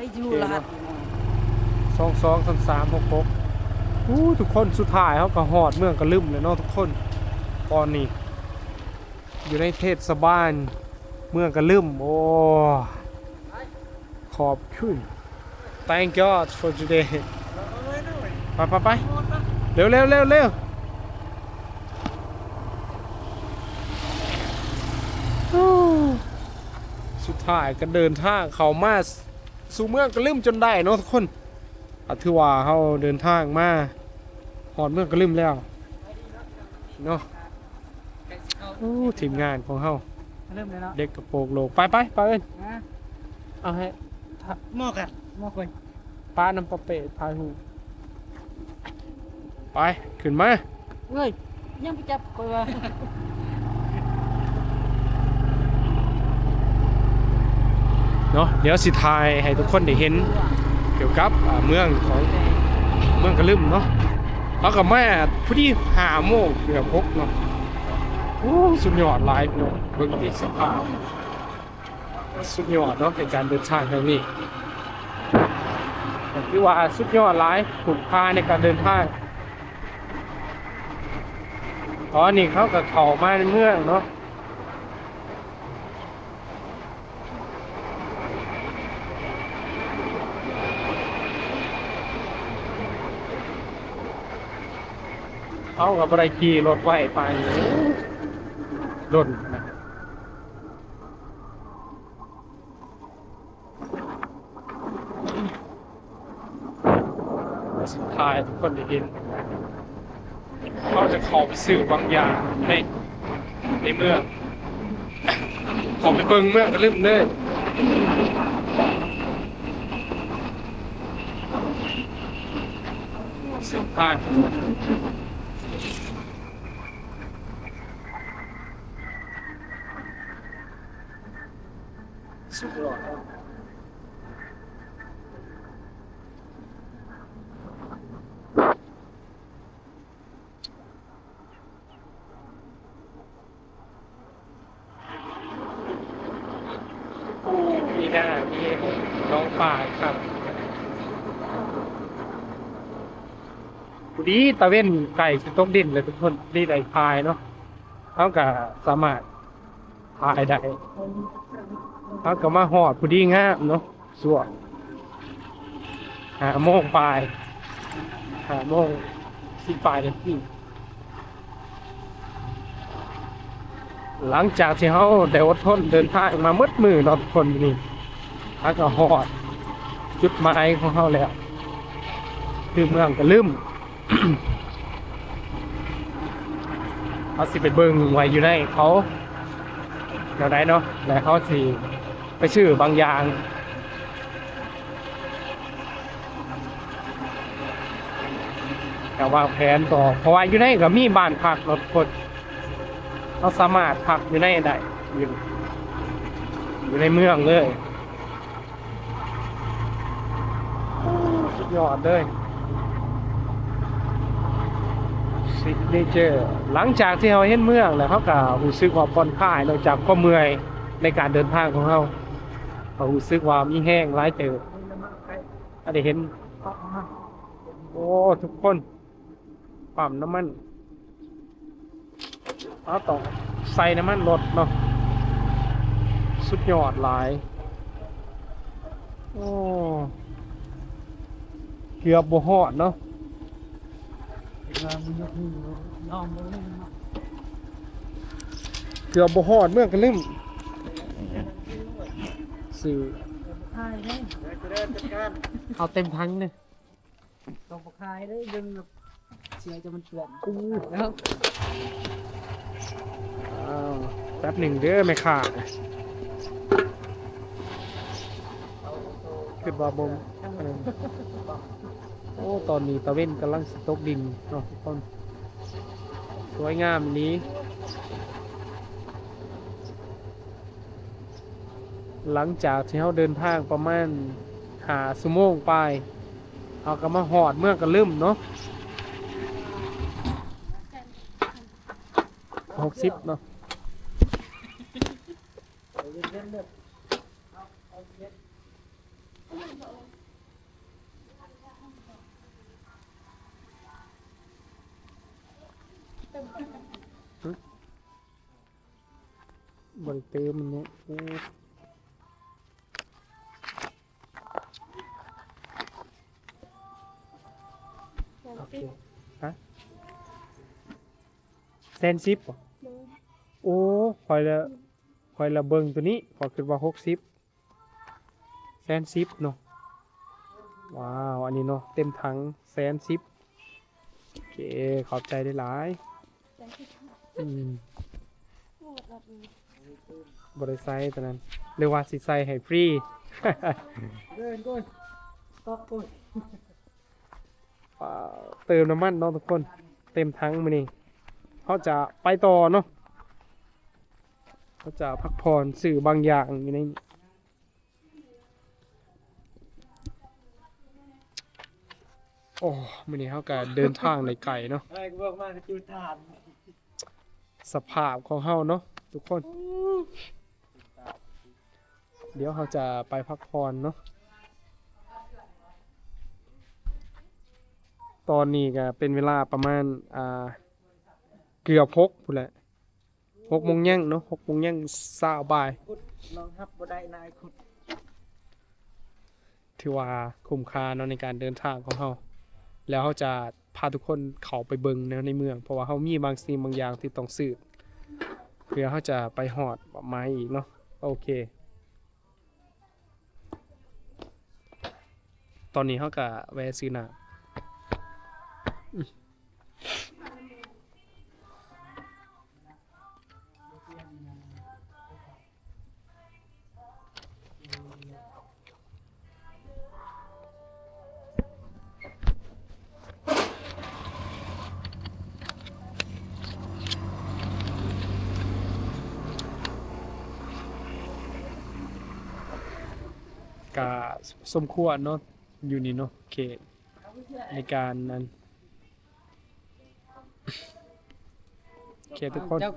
ໄປຢູ່ລະຫັດ ສອງສອງສາມສາມຫົກຫົກ. ໂອ້ ທຸກຄົນ ສຸດທ້າຍເຮົາກໍຮອດເມືອງກະລຶມແລ້ວເນາະທຸກຄົນ. ຕອນນີ້ຢູ່ໃນເທດສະບານເມືອງກະລຶມ. ໂອ້ ຂອບຄຸນ. Thank God for today. ໄປ ໄປ ໄປ ເລັວ ເລັວ ເລັວ ເລັວ. ສຸດທ້າຍກໍເດີນທາງເຂົ້າມາສູ່ເມືອງກະລຶມຈົນໄດ້ເນາະທຸກຄົນ. ກໍຖືວ່າເຮົາເດີນທາງມາຮອດເມືອງກະລຶມແລ້ວເນາະ. ໂອ້ ທີມງານຂອງເຮົາ ເລີ່ມແລ້ວເນາະ ເດັກກະໂປງໂລກ. ໄປ ໄປ ໄປເອີ້ນ ເອົາໃຫ້ໝໍກັນ ໝໍກ່ອນ ປ້ານຳປາເປຖ່າຍຮູບ. ໄປ ຂຶ້ນມາ. ເອີຍ ຍັງໄປຈັບຂ້ອຍວ່າ ເນາະ. ດຽວຊິຖ່າຍໃຫ້ທຸກຄົນໄດ້ເຫັນກ່ຽວກັບ ອ່າ ເມືອງຂອງເມືອງກະລຶມເນາະ. ເຮົາກໍມາພໍດີຫ້າໂມງເກືອບຫົກເນາະ. ໂອ້ ສຸດຍອດຫຼາຍພີ່ນ້ອງ ເບິ່ງນີ້ສະພາບ ສຸດຍອດເນາະ ໃນການເດີນທາງຄັ້ງນີ້ ກໍຖືວ່າສຸດຍອດຫຼາຍ ຄຸ້ມຄ່າໃນການເດີນທາງ. ຕອນນີ້ເຮົາກໍເຂົ້າມາໃນເມືອງເນາະ. ເຮົາກໍບໍ່ໄດ້ຂີ່ລົດໄວປານນີ້ ດົນຂະໜາດ. ສຸດທ້າຍທຸກຄົນໄດ້ເຫັນ ເຮົາຈະເຂົ້າໄປຊື້ບາງຢ່າງໃນ ໃນເມືອງ ເຂົ້າໄປເບິ່ງເມືອງກະລຶມເດີ. ສຸດທ້າຍ ສຸດຍອດ. ໂອ້ ມີໜ້າ ມີໜອງປາອີກຄັບ. ພໍດີຕາເວັນໃກ້ຊິຕົກດິນແລ້ວທຸກຄົນ ພໍດີໄດ້ຖ່າຍເນາະ. ເຮົາກະສາມາດ ຖ່າຍໄດ້ ເຮົາກໍມາຮອດພໍດີງາມເນາະ ຊ່ວງຫ້າໂມງປາຍ ຫ້າໂມງສິບປາຍນາທີ. ຫຼັງຈາກທີ່ເຮົາໄດ້ອົດທົນເດີນທາງມາໝົດມື້ເນາະທຸກຄົນ ນີ້ເຮົາກໍຮອດຈຸດໝາຍຂອງເຮົາແລ້ວ ຄືເມືອງກະລຶມ. ເຮົາຊິໄປເບິ່ງວ່າຢູ່ໃນເຂົາແນວໃດເນາະ ແລະ ເຮົາຊິໄປຊື້ບາງຢ່າງ ແລ້ວວາງແຜນຕໍ່ ເພາະວ່າຢູ່ໃນກໍມີບ້ານພັກເນາະທຸກຄົນ ເຮົາສາມາດພັກຢູ່ໃນໄດ້ ຢູ່ ຢູ່ໃນເມືອງເລີຍ. ໂອ້ ສຸດຍອດເລີຍ ຊິກເນເຈີ. ຫຼັງຈາກທີ່ເຮົາເຫັນເມືອງແລ້ວ ເຮົາກໍຮູ້ສຶກວ່າຜ່ອນຄາຍເນາະ ຈາກຄວາມເມື່ອຍໃນການເດີນທາງຂອງເຮົາ ກໍຮູ້ສຶກວ່າມີແຮງຫຼາຍເຕີບ. ອັນນີ້ເຫັນ ໂອ້ ທຸກຄົນ ປ້ຳນ້ຳມັນ ເຮົາຕ້ອງໃສ່ນ້ຳມັນລົດເນາະ. ສຸດຍອດຫຼາຍ. ໂອ້ ເກືອບບໍ່ຮອດເນາະ ເກືອບບໍ່ຮອດເມືອງກະລຶມ. ຊື້ ເອົາເຕັມຖັງເລີຍ. ຕ້ອງບໍ່ຂາຍເດີ ເບິ່ງແບບເສື້ອຈະມັນເປື້ອນ. ໂອ້ ແລ້ວ ອ້າວ ແປັບໜຶ່ງເດີແມ່ຄ້າ ຄິດວ່າບໍ່ ອັນນັ້ນ. ໂອ້ ຕອນນີ້ຕາເວັນກຳລັງຊິຕົກດິນເນາະທຸກຄົນ ສວຍງາມອີ່ຫຼີ. ຫຼັງຈາກທີ່ເຮົາເດີນທາງປະມານຫ້າຊົ່ວໂມງປາຍ ເຮົາກໍມາຮອດເມືອງກະລຶມເນາະ ຫົກສິບເນາະ. ເຕີມມັນເນາະ. ໂອ້ ສາມສິບ ໂອເຄ ຮະ ແສນສິບບໍ? ໂດຍ. ໂອ້ ຂ້ອຍລະ ຂ້ອຍລະເບິ່ງໂຕນີ້ ຂ້ອຍຄິດວ່າຫົກສິບ ແສນສິບເນາະ. ວ້າວ ອັນນີ້ເນາະ ເຕັມຖັງແສນສິບ. ໂອເຄ ຂອບໃຈຫຼາຍໆ. ອືມ ບໍ່ໄດ້ໃສ່ຕົວນັ້ນ ຫຼືວ່າຊິໃສ່ໃຫ້ຟຣີ? ເດີນກ່ອນ ຕັອກກ່ອນ. ອ່າ ເຕີມນ້ຳມັນເນາະທຸກຄົນ ເຕັມຖັງ. ມື້ນີ້ເຮົາຈະໄປຕໍ່ເນາະ ເຮົາຈະພັກຜ່ອນ ຊື້ບາງຢ່າງຢູ່ໃນ ໂອ້ ມື້ນີ້ເຮົາກະເດີນທາງໄດ້ໄກເນາະ. ສະພາບຂອງເຮົາເນາະທຸກຄົນ ດຽວເຮົາຈະໄປພັກຜ່ອນເນາະ. ຕອນນີ້ກະເປັນເວລາປະມານ ອ່າ ເກືອບຫົກພຸ້ນແຫຼະ ຫົກໂມງແລງເນາະ ຫົກໂມງແລງຊາວປາຍ. ນອນຮັບບໍ່ໄດ້ນາຍຄຸດ. ຖືວ່າຄຸ້ມຄ່າເນາະ ໃນການເດີນທາງຂອງເຮົາ ແລ້ວເຮົາຈະພາທຸກຄົນເຂົ້າໄປເບິ່ງໃນ ໃນເມືອງ ເພາະວ່າເຮົາມີບາງສິ່ງບາງຢ່າງທີ່ຕ້ອງຊື້ ເພື່ອເຮົາຈະໄປຮອດໝາຍອີກເນາະ. ໂອເຄ ຕອນນີ້ເຮົາກະແວ່ຊື້ນ້ຳ. ກະສົມຄວນເນາະ ຢູ່ນີ້ເນາະ ເຂດ ໃນການນັ້ນ ໂອເຄທຸກຄົນ ເຈົ້າ